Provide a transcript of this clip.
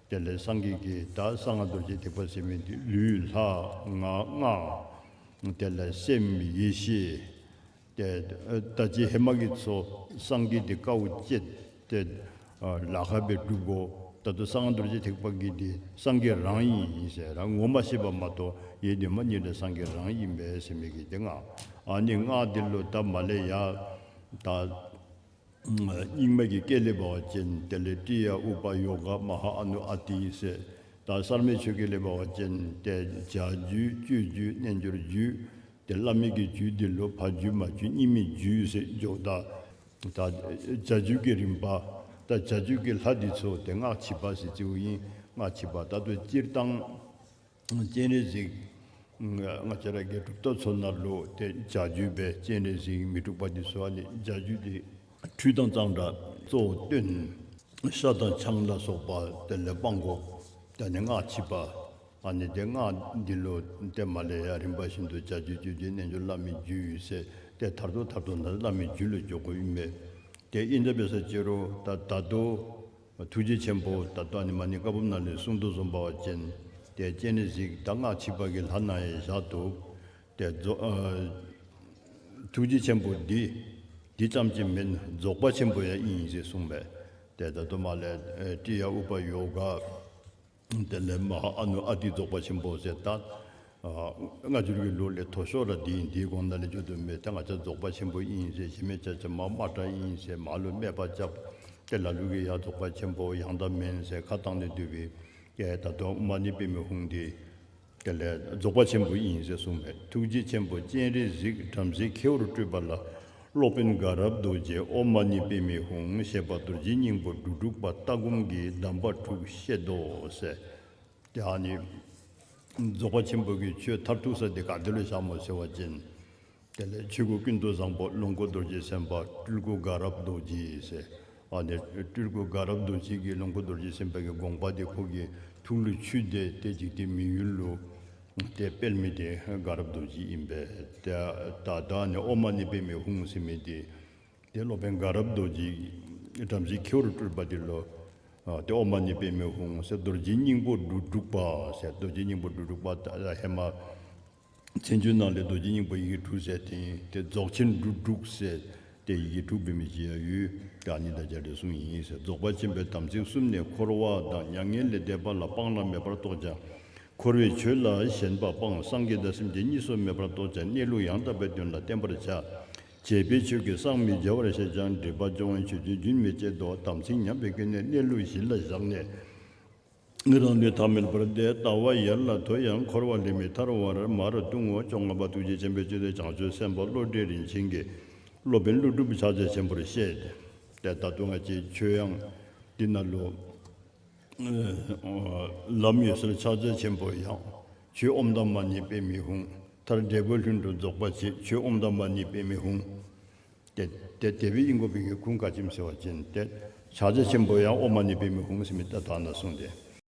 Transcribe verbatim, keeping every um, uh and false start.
དེ་ལས་སངས་རྒྱས་ཀྱིས་ད་གསང་སྔགས་རྡོ་རྗེ་ཐེག་པ་ཟེར་མི་འདི་ལུས་ལྷ་ངག་དབང་། དེ་ལས་སེམས་ཡེ་ཤེས། དེ་ད་ཅི་ཧེ་མ་གི་ཚོ་སངས་རྒྱས་དེ་དཀའ་བ་སྤྱད་དེ་ལ་ཁ་བའི་སྒྲུབ་གོ། ད་དུ་གསང་སྔགས་རྡོ་རྗེ་ཐེག་པ་གི་དེ་སངས་རྒྱས་རང་ཡིན་ཟེར་རང་ངོ་མ་ཤེས་པ་མ་གཏོགས་ཡེ་དེ་མ་རྙེད་ལ་སངས་རྒྱས་རང་ཡིན་པས་ཟེར་མི་གི་དེ་སྔགས། ཨ་ནི་སྔགས་འདི་ལོ་ད་མ་ལས་ཡ་ད། རྙིང་མ་གི་སྐད་ལས་པ་བ་ཅན་དེ་ལས་ཀྲི་ཡ་ཨུ་པ་ཡོ་ག་མ་ཧཱ་ཨ་ནུ་ཨ་ཏི་ཟེར། ད་གསར་མའི་ཆོས་སྐད་ལས་པ་བ་ཅན་དེ་བྱ་རྒྱུད་སྤྱོད་རྒྱུད་རྣལ་འབྱོར་རྒྱུད། དེ་བླ་མེད་ཀྱི་རྒྱུད་འདི་ལོ་ཕ་རྒྱུད་མ་རྒྱུད་རྙིང་མའི་རྒྱུད་ཟེར་འཇོག་ད། ད་བྱ་རྒྱུད་ཀྱི་རིམ་པ། ད་བྱ་རྒྱུད་ཀྱི་ལྷ་འདི་ཚོ་དེ་སྔགས་ཕྱི་པ་ཟེར་གཙོ་བོ་ཡིན། སྔགས་ཕྱི་པ་ད་དུ་སྤྱིར་བཏང་སྤྱན་རས་གཟིགས། ང་བཅས་ར་གི་གྲུབ་མཐའ་ཚོ་ནང་ལོ་དེ་བྱ་རྒྱུད་པའི་སྤྱན་རས་གཟིགས་མི་འཁྲུགས་པ་འདི་ཚོ་ཨ་ནི་བྱ་རྒྱུད་དེ་ཁྲུས་དང་གཙང་སྦྲ་གཙོ་བོ་བསྟེན། ཤ་དང་ཆང་ལ་སོགས་པ་དེ་ལས་སྤང་དགོས། ད་ནི་སྔགས་ཕྱི་པ། ཨ་ནི་དེ་སྔགས་འདི་ལོ་དེ་མ་ལས་ཡ་རིམ་པ་བཞིན་དུ་བྱ་རྒྱུད་སྤྱོད་རྒྱུད་རྣལ་འབྱོར་བླ་མེད་རྒྱུད་ཟེར་དེ་མཐར་ཐུག་མཐར་ཐུག་ན་བླ་མེད་རྒྱུད་ལ་འཇོག་དགོས་ཡིན་པས། དེ་ཨིན་ད་བེ་ས་ཅེ་རོ་ད་ད་དོ། ཐུགས་རྗེ་ཆེན་པོ་ད་ལྟ་ནི་མ་ཎི་བཀའ་འབུམ་ནང་ལས་གསུང་དུ་བཟུང་བ་བ་ཅན་དེ་སྤྱན་རས་གཟིགས་ད་སྔགས་ཕྱི་པ་གི་ལྷ་ན་ཡང་བཞག་འདུག་དེ་རྫོགས་ཨ་ཐུགས་རྗེ་ཆེན་པོ་འདི་འདི་ཙམ་གྱིས་མིན་རྫོགས་པ་ཆེན་པོ་ཡང་ཡིན་ཞེས་གསུངས་པས། དེ་ད་དུ་མ་ལས་ཨེ་ཀྲི་ཡ་ཨུ་པ་ཡོ་ག་དེ་ལས་མ་ཧཱ་ཨ་ནུ་ཨ་ཏི་རྫོགས་པ་ཆེན་པོ་ཟེར་ད། ཨ་སྔ་འགྱུར་གྱི་ལུགས་ལས་མཐོ་ཤོས་ར་འདི་ཡིན། འདིའི་གོང་ན་ལས་བརྗོད་དུ་མེད། ད་ང་ཅག་རྫོགས་པ་ཆེན་པོ་ཡིན་ཟེར་གཞི་མེད་ཆ་ཆ་མ་མ་ཏྲ་ཡིན་ཟེར་མ་ལུ་སྨད་པ་བཅག་དེ་ལ་ལུ་གི་ཡ་རྫོགས་པ་ཆེན་པོ་ཡང་དག་མིན་ཟེར་ཁ་བཏང་ནས་སྡོད་པའི་ཀྱེ་ད་དུང་མ་ཎི་པདྨེ་ཧཱུྃ་འདི་དེ་ལས་རྫོགས་པ་ཆེན་པོ་ཡིན་ཟེར་གསུངས་པས། ཐུགས་རྗེ་ཆེན་པོ་སྤྱན་རས་གཟིགས་བྲམ་ཟེ་ཁྱེའུར་སྤྲུལ་པ་ལ། སློབ་དཔོན་དགའ་རབ་རྡོ་རྗེ་ཨོཾ་མ་ཎི་པདྨེ་ཧཱུྃ་ཞེས་པ་རྡོ་རྗེ་སྙིང་པོ་འབྲུ་དྲུག་པ་ལྟ་སྒོམ་གྱི་གདམས་པ་དྲུག་བཤད་དོ་ཟེར། དེ་ཨ་ནི་རྫོགས་པ་ཆེན་པོ་གི་ཆོས་མཐར་ཐུག་ས་དེ་ག་དེ་ལ་བཞག་མོ་ཟེར་བ་ཅན། དེ་ལས་ཆོས་སྐུ་ཀུན་ཏུ་བཟང་པོ་ལོངས་སྐུ་རྡོ་རྗེ་སེམས་དཔའ་སྤྲུལ་སྐུ་དགའ་རབ་རྡོ་རྗེ་ཟེར། ཨ་ནི་སྤྲུལ་སྐུ་དགའ་རབ་རྡོ་རྗེ་གི་ལོངས་སྐུ་རྡོ་རྗེ་སེམས་དཔའ་གི་དགོངས་པ་དེ་ཁོ་གི་ཐུགས་ལ་ཆུད་དེ་དེ་འཇིག་རྟེན་མི་ཡུལ་ལུ་དེ་སྤེལ་མི་དེ་དགའ་རབ་རྡོ་རྗེ་ཡིན་པས། དེ་ད་ལྟ་ནི་ཨོཾ་མ་ཎི་པདྨེ་ཧཱུྃ་ཟེར་མི་དེ། དེ་སློབ་དཔོན་དགའ་རབ་རྡོ་རྗེ་བྲམ་ཟེ་ཁྱེའུར་སྤྲུལ་པ་དེ་ལོ། དེ་ཨོཾ་མ་ཎི་པདྨེ་ཧཱུྃ་ཟེར་རྡོ་རྗེ་སྙིང་པོ་འབྲུ་དྲུག་པ་ཟེར། རྡོ་རྗེ་སྙིང་པོ་འབྲུ་དྲུག་པ་ད་ཧེ་མ་མཚན་བརྗོད་ནང་ལས་རྡོ་རྗེ་སྙིང་པོ་ཡི་གེ་དྲུག་ཟེར་དེ་དེ་རྫོགས་ཆེན་འབྲུ་དྲུག་ཟེར་དེ་ཡི་གེ་དྲུག་པའི་མི་ཅི་ཡང་ཡོད། ཀྱང་ཉིད་དང་བརྒྱད་རེ་གསུངས་ཡིན་ཟེར། རྫོགས་པ་ཆེན་པོའི་དམ་ཚིག་གསུམ་ནི་འཁོར་བ་དང་མྱ་ངན་ལས་འདས་པ་ལ་སྤང་བླང་མེད་པར་རྟོགས་ཀྱང་། འཁོར་བའི་ཆོས་ལ་ཞེན་པ་སྤང་སངས་རྒྱས་དང་སེམས་ཅན་གཉིས་སུ་མེད་པར་རྟོགས་ཀྱང་གནས་ལུགས་ཡང་དག་པའི་དོན་ལ་བརྟེན་པར་བྱ། བྱས་པའི་ཆོས་ཀྱིས་སངས་མི་རྒྱ་བར་བཤད་ཀྱང་སྒྲིབ་པ་སྦྱོང་བའི་ཆོས་ཀྱིས་རྒྱུན་མི་བཅད་དོ། དམ་ཚིག་ཉམས་པའི་སྐྱོན་ནི་གནས་ལུགས་གཞི་ལ་བཞག་ནས། རང་ལུས་ཐ་མལ་པར་ཏེ་ལྟ་བ་ཡལ་ལ་དོ་ཡང་འཁོར་བ་ལས་མི་ཐར་བར་མར་ལྟུང་ངོ་། བཅོ་ལྔ་པ་ཐུགས་རྗེ་ཆེན་པོའི་སྤྱོད་དེ་བྱང་ཆུབ་སེམས་དཔའ་བློ་གྲོས་རིན་ཆེན་གྱིས་སློབ་དཔོན་ཀླུ་སྒྲུབ་ཕྱག་རྒྱ་ཆེན་པོར་བཤད་དེ། ད་དུང་ང་ཅིག་ཆོས་དབྱངས་འདི་ན་ལོ། ལམ་འོད་གསལ་ཕྱག་རྒྱ་ཆེན་པོ་ཡང་། ཆོས་ཨོཾ་དང་མ་ཎི་པདྨེ་ཧཱུྃ། མཐར་འབྲས་བུ་ལྷུན་གྲུབ་རྫོགས་པ་ཆེ། ཆོས་ཨོཾ་དང་མ་ཎི་པདྨེ་ཧཱུྃ། དེ་དེ་དེ་བའི་ཨིན་གོ་བི་གི་ཁུངས་ག་ཅིམ་ཟེར་བ་ཅན་ཏེ། ཕྱག་རྒྱ་ཆེན་པོ་ཡང་ཨོཾ་མ་ཎི་པདྨེ་ཧཱུྃ་ཟེར་མི་ཏ་ཐ་ན་གསུངས་ཏེ།